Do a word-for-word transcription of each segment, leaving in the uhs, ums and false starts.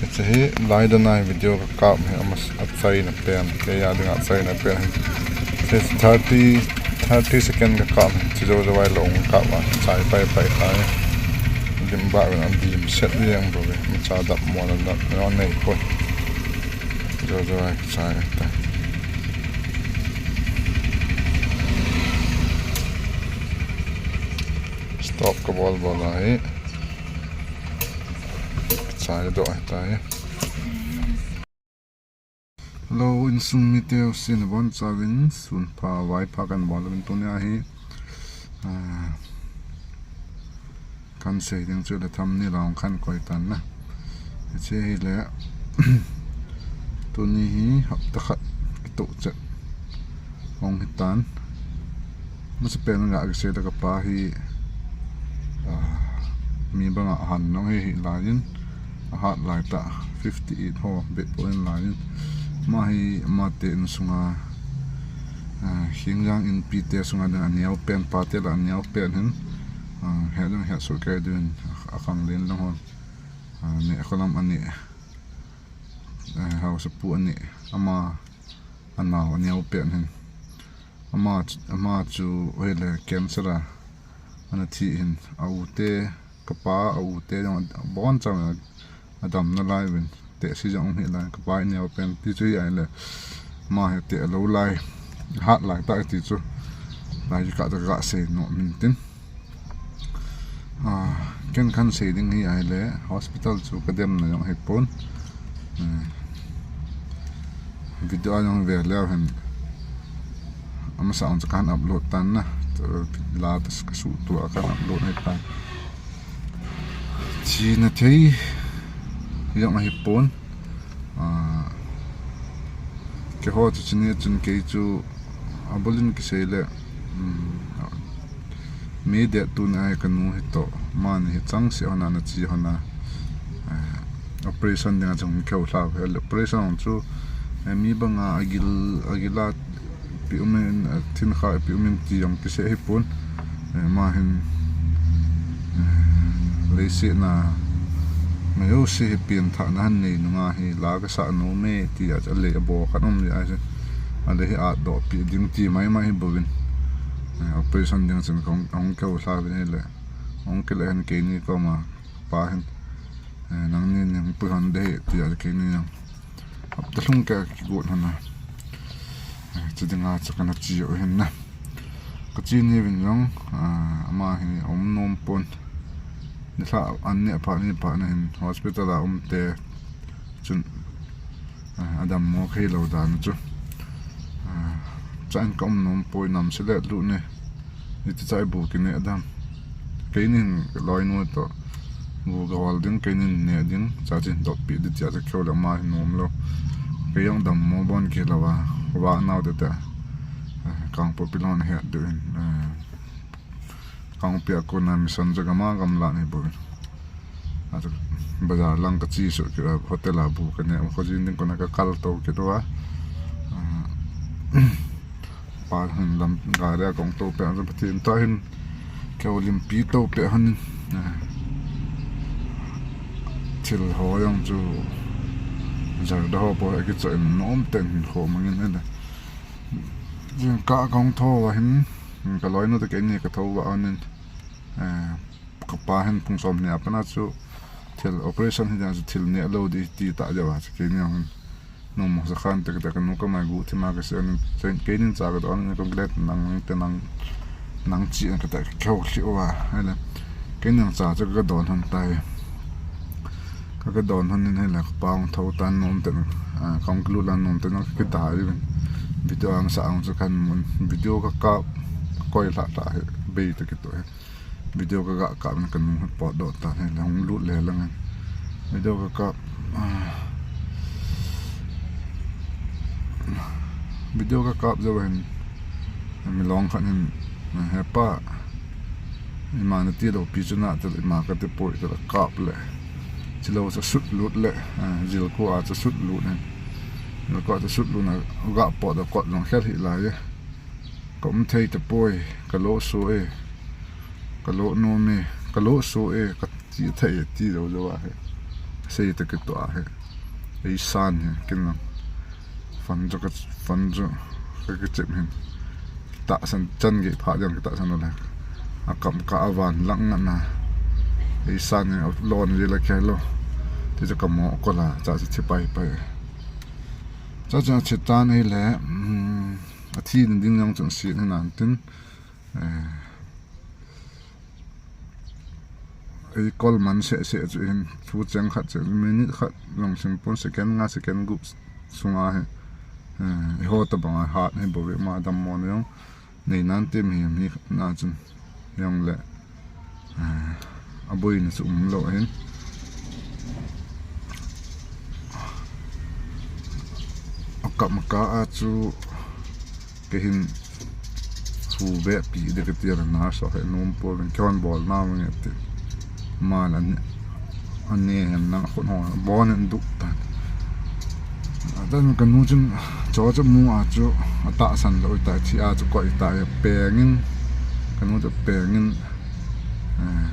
Hiche hi lai dan a video kakap hi, ama achaina pen, kei a dinga achaina pen hi. Hiche thirty, thirty second kakap hi, hiche jou jou a lou kakap a, chai pai pai tai. Dim ba ven a dim set jeng bou ve, imacha dap mo na dap mo nei poi. Jou jou a chai tai. Stop kabol bol ahi. Chai doh ahitai. Hello, insung mite, usin bon chavin, sun pha, vai pha kan bol uvin tunia hi. Ah, kan sei ding chu le thumbnail a hung kan koi tan na. Hiche hi le, tuni hi hapta khat kitoh chet hung hitan. Masa pen a kisei le kapa hi, ah, mi banga ahan nung hi hi lai in, ahat lai ta, fifty eight ho bep pon lai in. Ama hi, ama te insunga, ah, Khengjang Inpi te sunga ding aneo pen, pa te la aneo pen hin, ah, he ding he so ke ding, akhang len lang hon, ah, ne kholam ani, ah, hausa pu ani, ama, anao aneo pen hin. Ama ch-, ama chu hile cancer a ana thi hin, a u te, kapa, a u te jong bon chan a, adam nalai uvin, te si jong um hi lai, kapa i neo pen ti chu hi ahile, ama hi te lou lai, hat lai ta ti chu, lai ka ta ka sei nom in tin. Ah, ken kan sei ding hi ahile, hospital chu ka demna jong hi pon. Eh, video a jong ve leu hen. Amasa ong chu kan upload tan na. La ta ka su tu a kan upload hi tan. China thei jong hi pon. Ah, keiho chu chini chun kei chu abulin kisei le, um, mi det tun ai kanu hi to, mani hi chang se hona na chi hona, eh, operation dinga chung keu hla ve le operation chu, eh, mi banga agil, agila pi umin, eh, thin kha pi umin ti jong kisei hi pon. Eh, ama hin, eh, leiset a, ma jouse hi pengthahna ahin nei nunga hi la ka sa nom e ti a, alei abo khat um le a, alei hi atdoh pi ding ti mai mai hi bouvin. Eh, operation ding chun kong, kong keu hla uvin hile. Kong kile hin keini koma pa hin, eh, nangni ning pui hon de ti a keini jong. Hapta lhung ka kigot hon a. Eh, chu dinga chu kana chi u hin na. Ka chi ni vin jong, ah, ama hi um nom pon. Nilhah an neh phat ni phat na hin hospital a um te chun, ah, adam mo kei lou dan chu. Ah, chan ka um nom poi nam se le lu ne. Iti chai bu kine adam. Keinin loinu to. Bu ka hol ding, keinin ne ding. Cha chin dop pi di cha cha keu le ama hi nom lou. Kei jong dam mo bon kilou a. Wa nau te te. Eh, Kangpokpi lon he du in. Eh, Kangpokpi a kona mission ja gam a gamla ni bu. Atu bazar lang ka chi su kira hotel a bu ka ne. Ko jin ding kona ka kal to kira. Ah, Pa hin lam gari a kong to pen, Pathen ta hin keu limpi to pen hin, eh, thil ho jong chu jar da ho po kicho in nom ten hin ho mangin hin. Jing ka kong tho va hin, ka loinu te keini ka tho va hin, eh, ka pa hin pung som ni a pat na chu thil operation hi dan chu thil ne lo di ti ta ja va chu keini hin. Nom mo sa khan te ka ta ka nu ka mai gu thi ma ka se an chen keinin cha ka don ka glet nang nang te nang nang chi an ka ta ka kheu khi wa. Hele. Keinin cha cha ka don han tai. Ka ka don han in hele ka pang tho tan nom te na. Ah, kong klu lan nom te na ka ta ri. Video ang sa ang chu kan mun. Video ka ka koi la ta he. Bei te ki to he. Video ka ga kap na ka nung hot pot doh ta he, la hung lut le lang. Video ka kap, ah, video ka kap jo hin, mi long khat hin, "He pa, ima na ti lou pi chu na," te, "Ima ka ti poi," te, kap le. Chi lou cha sut lut le, ah, jil ko a cha sut lut hin. Jil ko a cha sut lut na, ga pot da kot long khel hi lai e. Ka um thei ta poi, ka lo so e, ka lo nom e, ka lo so e, ka ti thei e, ti jo jo a he. Sei ta kitoh a hi. Ei san hi, kin lang. Fan chu ka, fan chu ka kichep hin. Tahsan chan gei pha jong kitahsan u le. A kam ka a van lang ngat na. Ei san hi, lon ji la khe lo. Ti chu ka mo ko la, cha chu thi pai pai. Cha chu a thi tan hi le, um, a thi ding ding jong chun si hin an tin. Eh, Ei kol man seh seh chu hin, thu cheng khat seh, minute khat jong sim pon, second nga, second gup sunga hi, eh, eiho tabang a hat hi bou ve, ama dammo na jong nei nan ti mi, mi na chun jong le, eh, a boina chu um lou hin. A kam ka a chu Kei hin chu ve pi de ka ti a, nurse ho he nom pon, kei hon bol na nge ti. Ama la ni, ani hem na khun ho bon in duk ta. A tan ka nu chun cho chu mu a chu a tahsan lou ta, thi a chu koi ta, a peng in, ka nu chu peng in, eh,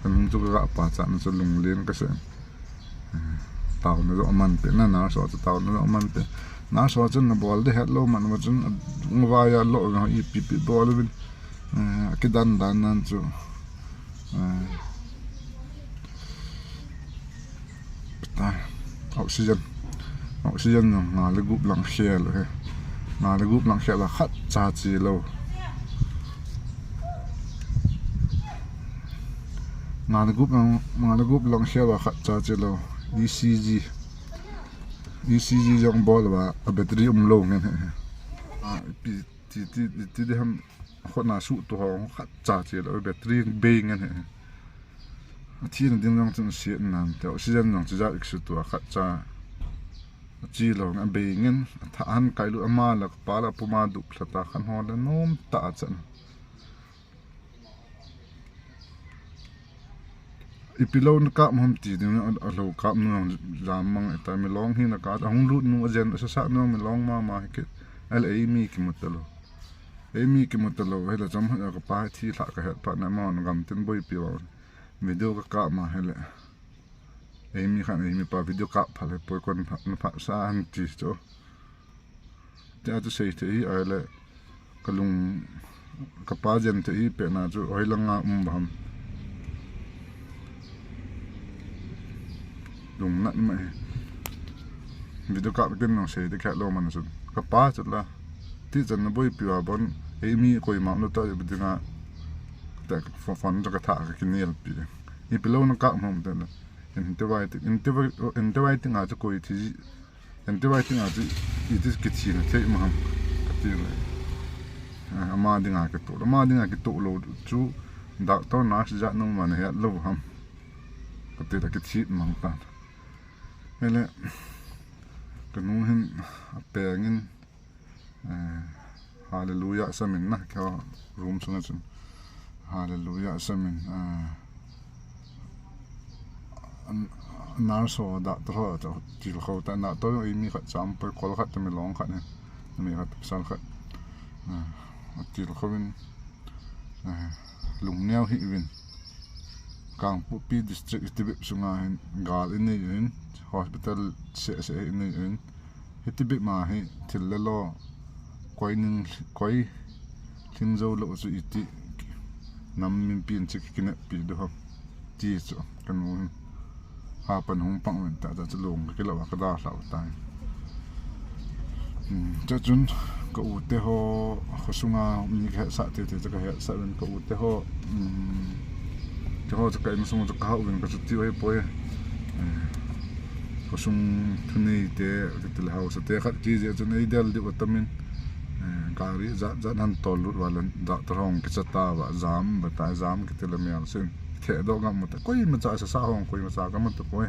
ka nu chu ka pa cha na chu lunglen ka se. Taona jong aman peh na, nurse ho chu taona jong aman peh. Nurse ho chun na bol de het lou man ma chun, a vai a lo na ipi pi bol uvin. Eh, a kidan dan nan chu. Eh, ta, oxygen. Oxygen jong nga le gup lang khel u hi. Nga le gup lang khel a khat cha che lou. Nga le gup lang, nga le gup lang khel a khat cha che lou. E C G. E C G jong bol uva, a battery um lou ngen hi. A, pi, ti, ti, ti, ti di ham, khut na su tu ho, khat cha che lou, battery bei ngen hi. A thi na ding jong chun si nan te, oxygen jong chu ja ik su tu a khat cha. A che lou ngen, bei ngen, a tha han kai lu ama la, pa la puma dup lha ta khan ho le nom ta a chan. Ipi lou na kap ham ti ding a, a lou kap nu jam mang e ta, mi long hi na ka, a hung lut nu a jen, a sa sa nu mi long ma ma hi ke, a le ei mi ki mu ta lou. Ei mi ki mu ta lou, hi la cham ha ka pa thi lha ka het pa na ma na gam tin boi pi wa. Video ka kap ma hi le. Ei mi khan ei mi pa video kap pha le poi kon pha, na pha sa han ti chu. Ti a chu sei thei hi a le ka lung ka pa jen thei hi pe na chu hoi langa um ba ham. Lung nat ma hi. Video kap kin nong sei de kha lou man sun. Ka pa chu la. Ti chan na boi pi wa bon. Ei mi koi ma no ta bi dinga. Ta phone, phone ka tha ka kinel pi. Ipi lou na kap ham te la. Antibiotic, antibiotic, antibiotic a chu koi thi, antibiotic a chu iti kithina thei ma ham, ka ti le. Ah, ama dinga kitoh, ama dinga kitoh lou chu doctor nurse jat nung man het lou ham, ka ti le, kithi mang tan. Hele, ka nu hin a peng in, Eh, Hallelujah samin na, kei room sunga chun. Hallelujah samin, eh, an, nurse ho, doctor ho, chu tilkhou ta, doctor ei mi khat cham poi, kol khat te mi long khat ni, mi khat pasal khat. Eh, tilkhou in, eh, lungneo hih uvin. Kangpokpi district hiti bep sunga hin gal i nei uvin, hospital seh seh hi i nei uvin. Hiti bep ma hi thil le lo koi ning, koi lhing jou lou chu iti nam mipin chu kikineppi diu ham ti chu ka nu hin. Hapan hung pang uvin ta, ta chu long ka kilou a ka dalhau tai. Hmm, chuchun ka u te ho, khosunga mi ka hetsah tete chu ka hetsah uvin, ka u te ho, hmm, keiho chu ka insung chu ka hau uvin ka chuti u ahipoi. Hmm, khosung thunei te, tete le haosa te khat kiji a chun ei del diu atamin. Eh, gari jat jat han tol lut uva le doctor hon kicha tauva, jam ba ta, jam kiti le mial sin. Thehdoh ngam u ta, koimacha sa sa hon, koimacha ka mu tapoi.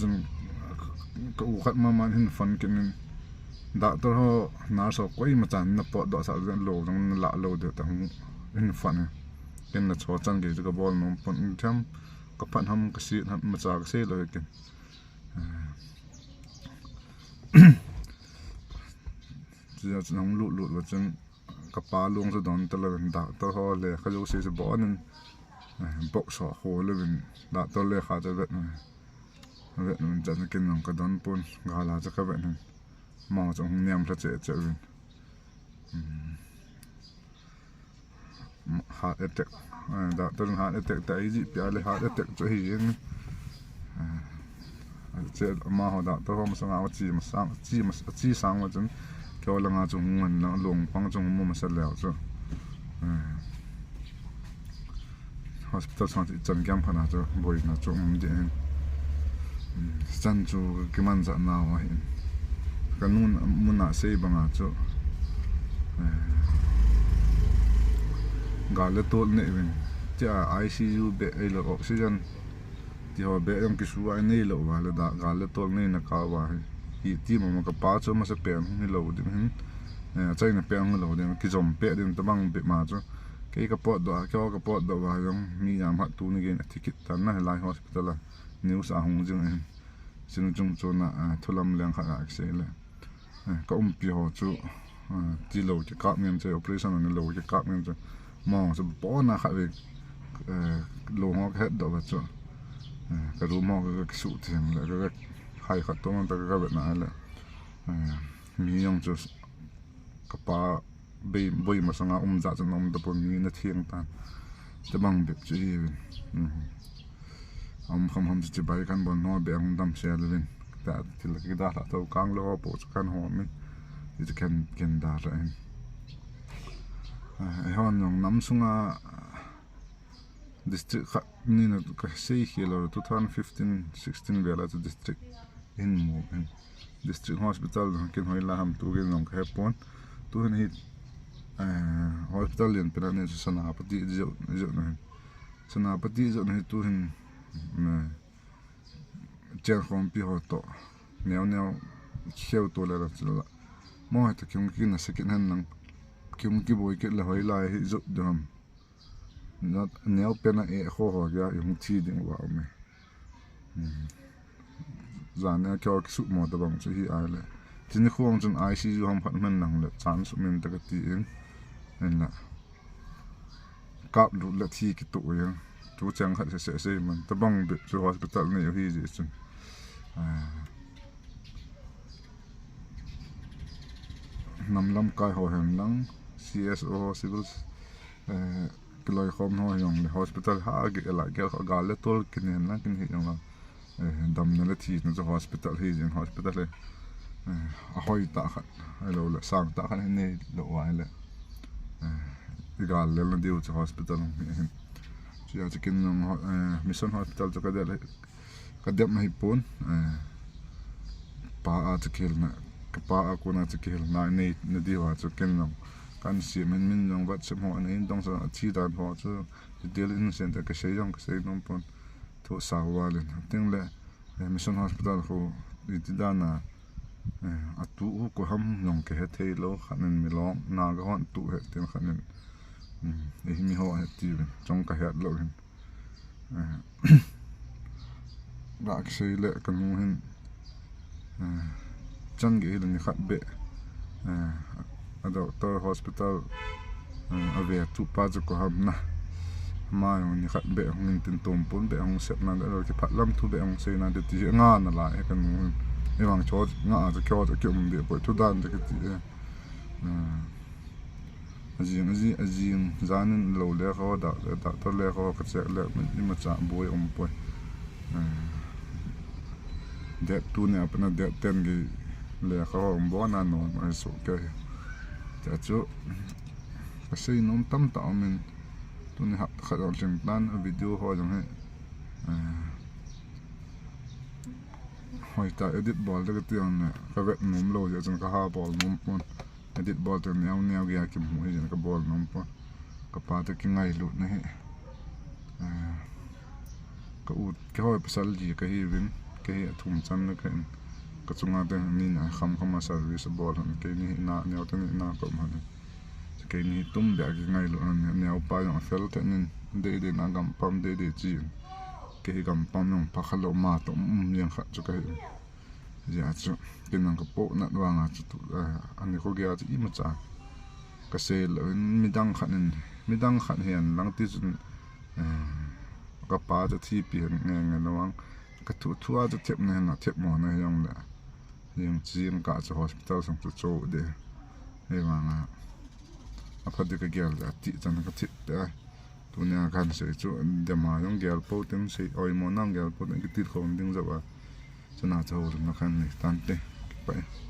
Chun ka u khat mama hin phone kit in, doctor ho, nurse ho, koimacha na potdoh sah lou, jong na lah lou diu ta hung hin phone in. Ken na cho chan gei chu ka bol nom pon in them, ka phat ham, ka sit ham, imacha ka sei lou ken. Chuti chun hung lut lut uva chun ka pa long chu don ta lou in, doctor ho lekha jouse chu bon in, eh, box ho khol uvin, doctor lekha chu vet in, Vet un, chan kin nong ka don pon, gala cha ka vet un. Mau cha hung niam lha che che un. Hmm. Heart attack. Eh, doctor in heart attack ta iji pia le heart attack chu hi jing. Eh, che ma ho doctor ho masanga chi masang, chi mas, chi sang ma chun. Keo langa chu hung man lang, long pang chu hung mu masa leo chu. Eh. Hospital sang chu ichan kiam khat na chu boina chu um ding ahin. Chan chu kimanjah nau ahin. Ka nun muna sei banga chu, eh, gal le tol nei uvin. Tia I C U bed ahilou oxygen ti ho bed jong kisu a nei lou uva le da gal le tol nei na ka uva hi. Hi ti mama ka pa chu masa pen hung hilou ding hin. Eh, achaina pen hung hilou ding, kijom peh ding tabang bep ma chu. Kei ka potdoh a, kei ka potdoh uva jong mi jam khat tuni geiyin athi kit tan na hilai hospital a. News a hung jing ahin. Chun chung chuna, ah, thulam leng khat a kisei le. Eh, ka umpi ho chu, ah, tilou kikap ngen chu, operation a neilou kikap ngen chu. Mong chu pona khat ve, eh, lou ho ka hetdoh va chu. Eh, ka room ho ka, ka kisuh theng le, ka, ka hai khat to man ta ka, ka vet na le. Eh, mi jong chu ka pa bei, boi masanga um jat chan um tapon mi na thiang tan. Tabang bep chu hi uvin. Mhm. Um kham kham chu chibai kan bon ho be hung dam se luvin. Ta thil kida la to kang lo po chu kan ho min. Ti chu ken, ken da la in. Ah, eihon jong nam sunga district khat ni na ka sei khel lou, two thousand fifteen sixteen vel a chu district in mu in. District hospital kin hoilai ham tu kin jong ka he pon. Tu hin hi, eh, hospital lienpen a ni chu Senapati jeh, jeh na hin. Senapati jeh na hi tu hin, eh, chen khompi ho to. Neo neo kheu to le la chu la. Mo he ta kim ki na se kin hen lang. Kim ki boi kit le hoilai hi jeh ding ham. Neo pen a e kho ho kei a i hung thi ding uva um e. Hmm. Jan a kei a kisut mo tabang chu hi ai le. Tin khuang chun I C U ham phat man lang le chan sum in ta ka ti in. En la. Kap lut le thi kitoh jeng. Tu chang khat se se se man. Tabang bep chu hospital nei u hi jeh chun. Ah. Nam lamkai ho hen lang, C S O ho, civil, eh, kiloikhom ho jong le hospital ha ge la ge gal le tol kin hen lang kin hi jong lang. Eh, damna le thina chu hospital hi jing hospital hi. Eh, ahoi tah khat, ahilou le sang tah khat hi neilou uva ahile. Eh, i gal lelna diu chu hospital hi hin. Chuti a chu kin jong ho-, eh, Mission Hospital chu ka del hi. Ka dem ahi pon, eh, pa a chu kihilna, ka pa a kona chu kihilna nei na diu a chu ken jong. Kan sim hin min jong WhatsApp ho, ana in dong sa, a thi dan ho chu, detail in sen ta ka sei jong, ka sei nom pon. Thu sa uva len. Tin le, eh, Mission Hospital khu, iti dan a, eh, a tu u ko ham jong ka he thei lou, khat nin Milong, Naga hon tu he tin khat nin, mm, eh, mi ho he ti uvin, chong ka het lou hin. Eh, ga kisei le ka nu hin, eh, chan gei hile ni khat beh, eh, a doctor hospital, eh, a ve tu pa chu ko ham na. Ma jong ni khat beh hung in tin tom pon beh hung sep na le lo kiphat lam thu beh hung sei na de ti nga na lai ka nu hin. Ei vang cho nga a cho kyo cho ki um beh poi thu dan de ki ti e. Eh, Ajing, ajing, ajing, janin lo lekha ho, da, da, doctor lekha ho ka check le, imacha boi um poi. Eh, date two ni a pat na date ten gei lekha ho um bon a nom ahi soh kei. Tia chu, ka sei nom tamtah um in, tuni hapta khat jong lhing tan, a video ho jong hi, eh, hoitah edit bol ding ka ti jong le, ka vet nom lou jeh chun ka ha bol nom pon. Edit bol te neo neo gei a kimu hi jin ka bol nom pon. Ka pa te kingailutna hi. Eh, ka u, keiho hi pasal li ka hi uvin, kei hi a thum channa ka hin. Ka chunga te ni na kham kham a service a bol hon, keini hi na, neo te ni na ka um hon. Keini hi tum beh a kingailut hon, neo pa jong a fel te nin, dei dei na gam pam dei dei chi in. Kei hi gam pam jong pha kha lou ma to um jeng khat chu ka hi. Hijeh a chu, ken jong ka poh nat vang a chu tu, eh, ani kho gei a chu imacha ka sei lou in midang khat in, midang khat hihen lang ti chun, eh, ka pa chu thipi hen nge nge lou vang, Ka thu thua chu thepna hina thepmona hijongle, jing jing kah chu hospital sung chu cho de. Hivanga apha di kagel le ati chan ka thep te. Tunia kahin sei chu dema jong gel pou tin sei, oimona gel pou tin kitilkhouna ding joh a. Chuna chu houlimna kahin nei tante. Kipa e.